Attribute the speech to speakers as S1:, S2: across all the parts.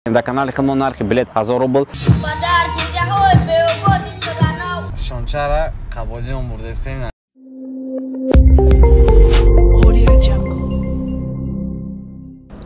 S1: Дар канали худмон нархи билет 1000 рубл.
S2: Шончара қабулион бурдастем.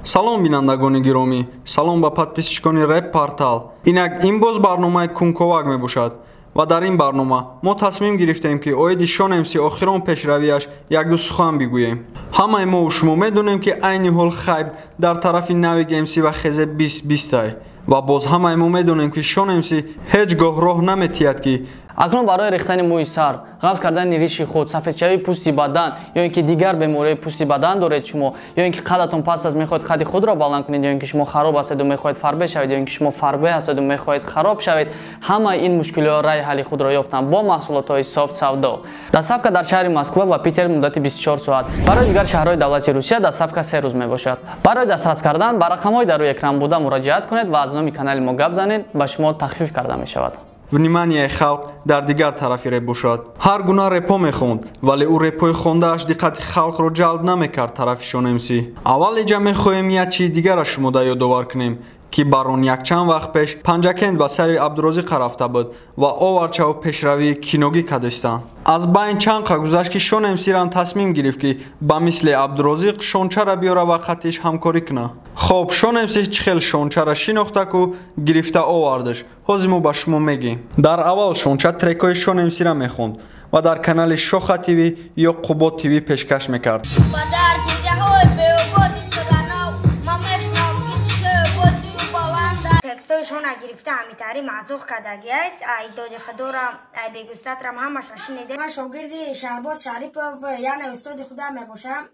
S3: Салом бинандагони гиромӣ, салом ба подписчикони Рэп Портал. Инак ин боз барномаи Кунковак мебошад ва дар ин барнома мо тасмим гирифтем, ки оиди Шон МС охирон пешравиаш якду сухан бигӯем. Ҳамаи мо шумо медонем, ки айни ҳол хайб дар тарафи Навик МС ва ХЗ 2020 ва боз ҳамаи мо медонем, ки Шон МС ҳеҷ гоҳ роҳ наметиҳад, ки
S4: акнун барои рехтани мӯи сар, ғафз кардани риши худ, сафедшавии пӯсти бадан ё ин ки дигар бемориҳои пӯсти бадан доред шумо, ё ин ки қадатон паст аст, мехоҳед қади худро баланд кунед, ё ин ки шумо хароб ҳастеду мехоҳед фарбе шавед, ё ин ки шумо фарбе ҳастеду мехоҳед хароб шавед, ҳамаи ин мушкилиҳо раи ҳалли худро ёфтанд бо маҳсулотҳои Софт Савдо. Доставка дар шаҳри Москва ва Питер муддати 24 соат. Барои дигар шаҳрҳои давлати Русия доставка 3 рӯз мебошад. Барои дастрас кардан ба рақамҳои дар рӯи экран буда муроҷиат кунед ва аз номи канали мо гап занед, ба шумо тахфиф карда мешавад.
S3: Внимание халқ дар дигар тарафи реп бошад. Ҳар гуна репҳо мехонд, вале ӯ репҳои хондааш диққати халқро ҷалб намекард тарафи Шон МС. Аввал иҷа мехоҳем як чизи дигарро шумо да ёдовар кунем, ки барон якчанд вақт пеш Панҷакент ба сари Абдурозиқа рафта буд ва оварчаву пешравии киногӣ кадистанд. Аз байн чанд қа гузашт, ки Шон МС-рам тасмим гирифт, ки ба мисли Абдурозиқ Шончара биёра ва қатиш ҳамкорӣ куна. Хоб, Шон МС чӣ хел Шончара шинохтаку гирифта овардаш, ҳозир мо ба шумо мегӯем. Дар аввал Шонча трекҳои Шон МС-ра мехонд ва дар канали Шоха ТВ ё Қубод ТВ пешкаш мекард.
S5: Текстҳои Шона гирифта ҳамитари маъзуқ кардагиай, ай доди худорам, ай бегустатрам ҳамаша шинида. Ман шогирди Шаҳбоз Шарипов, яъне устоди худам мебошам.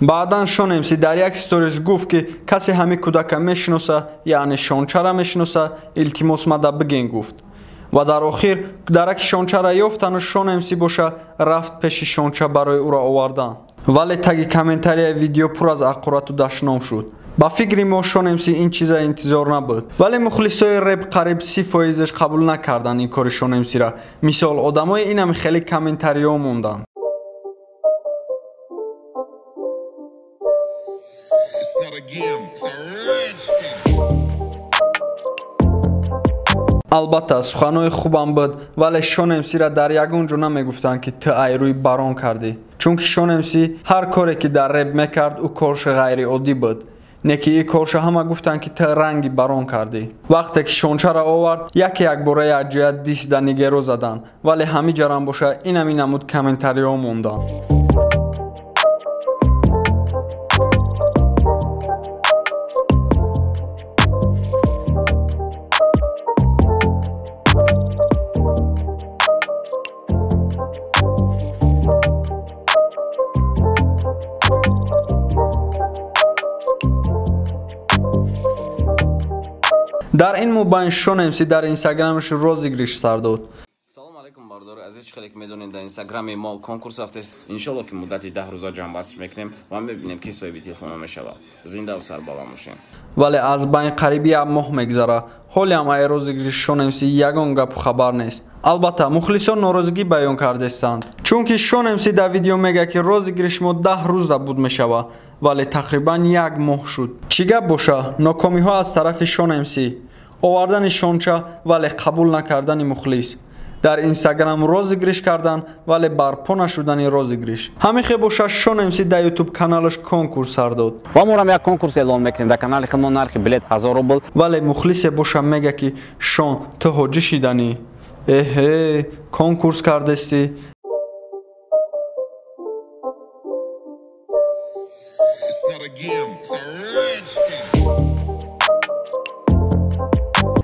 S3: Баъдан Шон МС дар як сторис гуфт, ки касе ҳами кӯдака мешиноса, яъне Шончара мешиноса, илтимос мада биген гуфт. Ва дар охир дараки Шончара ёфтану Шон МС боша рафт пеши Шонча барои ӯро овардан. Вале таги комментарияи видео пур аз аққурату дашном шуд. Ба фикри мо Шон МС ин чиза интизор набуд. Вале мухлисои реп қариб 30%-ш қабул накарданд ин кори Шон МС-ра. Мисол, одамои инам хеле комментариҳо монданд. Албатта, суханҳои хубам буд, вале Шон МС-ра дар ягон ҷо намегуфтанд, ки ту айрӯи барон кардӣ. Чунки Шон МС ҳар коре ки дар реп мекард, ӯ корш ғайриоддӣ буд. Не ки ин корша ҳама гуфтанд, ки ту ранги барон кардӣ. Вақте ки Шончара овард, яке якбора якҷоя дис да нигеро заданд, вале ҳами ҷарам боша инами намуд комментариҳо монданд. Дар ин мобайн Шон МС дар инстаграмаш розыгрыш сар дод.
S2: Салом алейкум, бародари азиз, чӣ хеле ки медонед, дар инстаграми мо конкурс рафтест. Иншолло ки муддати 10 рӯза ҷамъбаст мекунем ва мебинем, ки соҳиби телефонҳо мешавад. Зинда сарбаланд бошем.
S3: Вале аз байн қариби як моҳ мегзара. Ҳолиам ай розыгрыши Шон МС ягон гапу хабар нест. Албатта, мухлисон норозигӣ баён кардестанд, чунки Шон МС дар видео мегӯяд, ки розыгрыш мо 10 рӯзда буд мешавад, вале тақрибан як моҳ шуд. Чӣ гап боша, нокомиҳо аз тарафи Шон МС, овардани Шонча, вале қабул накардани мухлис, дар инстаграм розыгрыш кардан, вале барпо нашудани розыгрыш. Ҳамин хел боша Шон МС дар ютуб каналаш конкурс сар дод.
S1: Ва морам як конкурс эълон мекунем дар канали худмон, нархи билет 1000 рубл.
S3: Вале мухлисе боша мега, ки Шон, ту ҳоҷӣ шиданӣ. Эҳе, конкурс кардестӣ.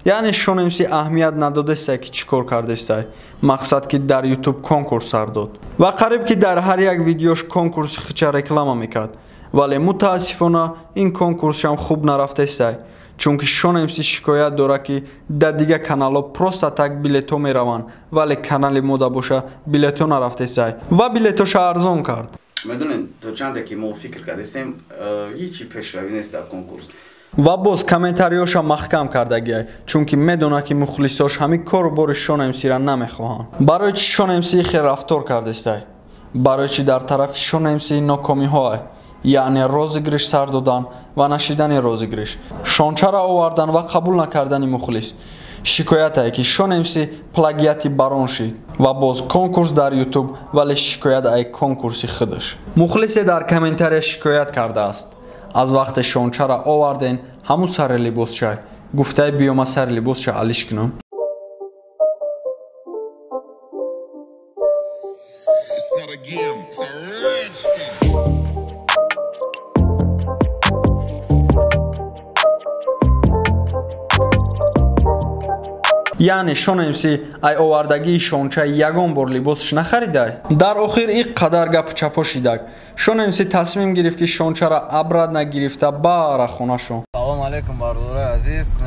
S3: Яъне Шон МС аҳамият надодестай, ки чӣ кор кардестай. Мақсад ки дар ютуб конкурс сар дод. Ва қариб ки дар ҳар як видеош конкурси хича реклама мекард. Вале мутаассифона ин конкурсшам хуб нарафтестай. Чунки Шон МС шикоят дорад, ки дар дигар каналҳо просто так билетҳо мераванд, вале канали мода боша билетҳо нарафтестай ва билетҳоша арзон кард.
S2: Медонед, то чанде ки мо фикр кардестем, ҳеҷ пешравӣ нест дар конкурс.
S3: Ва боз комментариёша маҳкам кардагиай, чунки медонад, ки мухлисош ҳамин кору бори Шон МС-ра намехоҳанд. Барои чӣ Шон МС хел рафтор кардестай? Барои чӣ дар тарафи Шон МС нокомиҳоай? Яъне розыгрыш сар додан ва нашидани розыгрыш, шончара овардан ва қабул накардани мухлис. Шикоятае ки Шон МС плагиати барон шид ва боз конкурс дар Ютуб, вале шикоят ай конкурси худаш. Мухлисе дар комментария шикоят кардааст: аз вақте шончара оварден, ҳамун сари либосчай. Гуфтаи биёма сари либосча алиш кунам.
S6: It's not a game, it's a rich thing.
S3: Яъне Шон МС ай овардагии шонча ягон бор либосш нахаридай. Дар охир ин қадар гапу чапо шидак. Шон МС тасмим гирифт, ки шончара обратно гирифта бара хонашон.
S2: Салом алейкум, бародарои азиз.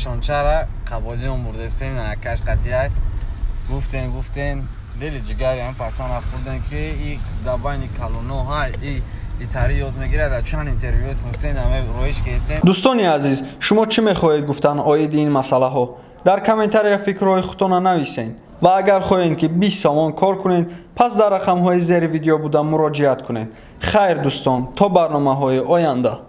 S2: Шончара қаболион бурдестем, каш қатияй. Гуфтем, гуфтем, дили ҷигари ҳам пацана хӯрдем, ки и дабайни калоно ҳай и итари ёд мегирад. Дар чанд интервю гуфтем, ҳама роиш кестем.
S3: Дӯстони азиз, шумо чӣ мехоҳед гуфтан оиди ин масъалаҳо? Дар комментария фикрҳои худтонро нависед ва агар хоҳед, ки 20 сомон кор кунед, пас дар рақамҳои зери видео буда муроҷиат кунед. Хайр, дӯстон, то барномаҳои оянда.